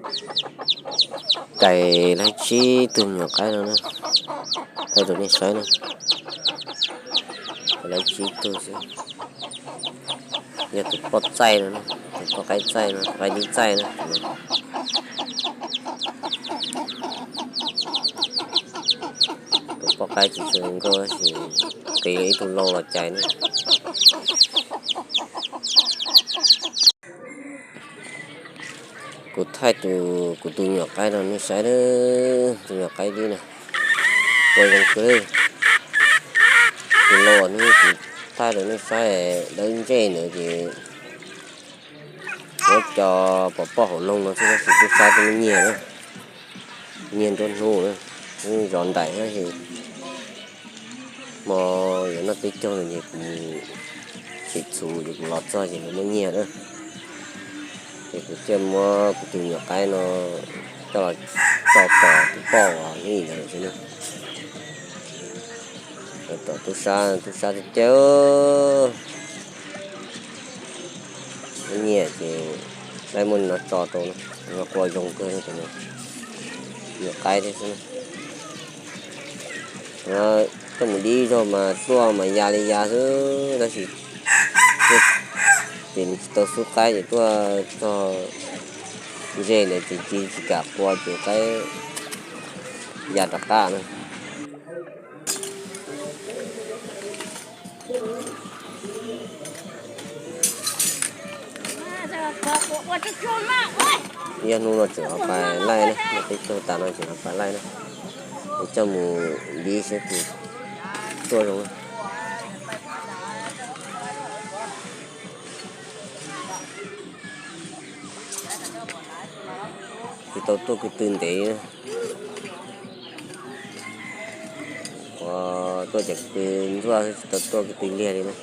Cais lawv tsib tug me nyuam qaib no na, thaij rau nej saib na. Lawv tsib tug xwb. Yog tus poj txaij no, tus poj qaib txaij no, tus qaib dib txaij na. Tus poj qaib tsis tshua zoo nkauj tab sis qis ib tug lau los cais na. Kuv thaij tus, kuv tus me nyuam qaib rau nej saib, tus me nyuam qaib dib na, ua zoo kawg. Tus lau hnub kuv thaij rau nej saib dawb ntsej ntawd ces muab coj pov pob hauv loog no xwb tab sis tub sab twb muab nyiag na, nyiag nruab hnub na, zov nraim tab sis hmo yuav noj peb caug no ces kuv tsis txhuv ces kuv los txog ces lawv muab nyiag na. Ces kuv thiaj muab kuv tus me nyuam qaib no coj los tso tom tus poj uas hnub ntawd xwb na. Tom tub sab, tub sab tiag tiag, muab nyiag ces lawv muab no tso rau no, no qua zoo kawg no, me nyuam qaib thiab xwb na. Coj mus dib zog mas tuaj mas ya li ya xwb tab sis ces nws tsis tau xub qaib ces tuaj txog ze lawm ces tsis, tsis kam qua ces qaib ya rov qab na. Yog hnub no tseem ho pais laij na, no peb caug tas no tseem ho pais laij na. Es coj mus dib seb puas tuaj zoo. Tsis tau tuaj ko tw ntev na. Ua, tuaj cov ko tw ntsuab xwb tsis tau tuaj ko tw liag li na.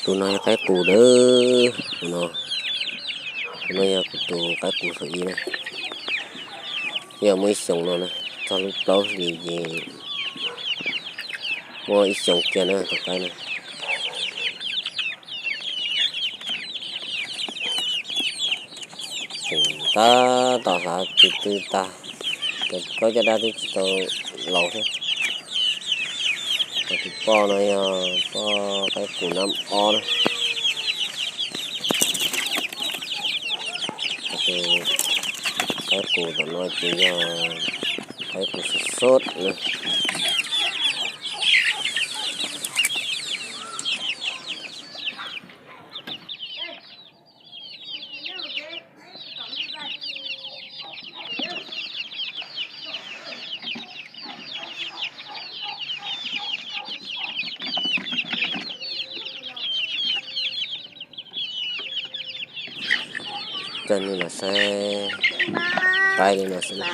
Tus no yog qaib qus dawb, tus no, tus no yog kuv tus qaib qus thaum ub na. Yog muaj ib xyoos no na, txog lub plaub hlis ces muaj ib xyoos kiag na tus qaib na. Tseem tab tom hlav tus twb tag, cov plaub caj dab twb tsis tau laus thiab. Tus poj no yog poj qaib qus nab ob na. Tus qaib qus tom no ces yog qaib qus sov sov na. Coj nej los saib qaib li no xwb na.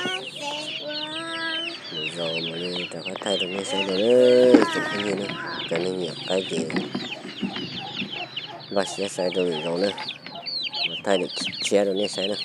Lwm zaus mam li rov qab thaij rau nej saib dua na, tsoom phooj ywg na. Cov neeg nyiam qaib ces npaj siab saib rau lwm zaus na, thaij tshiab rau nej saib na.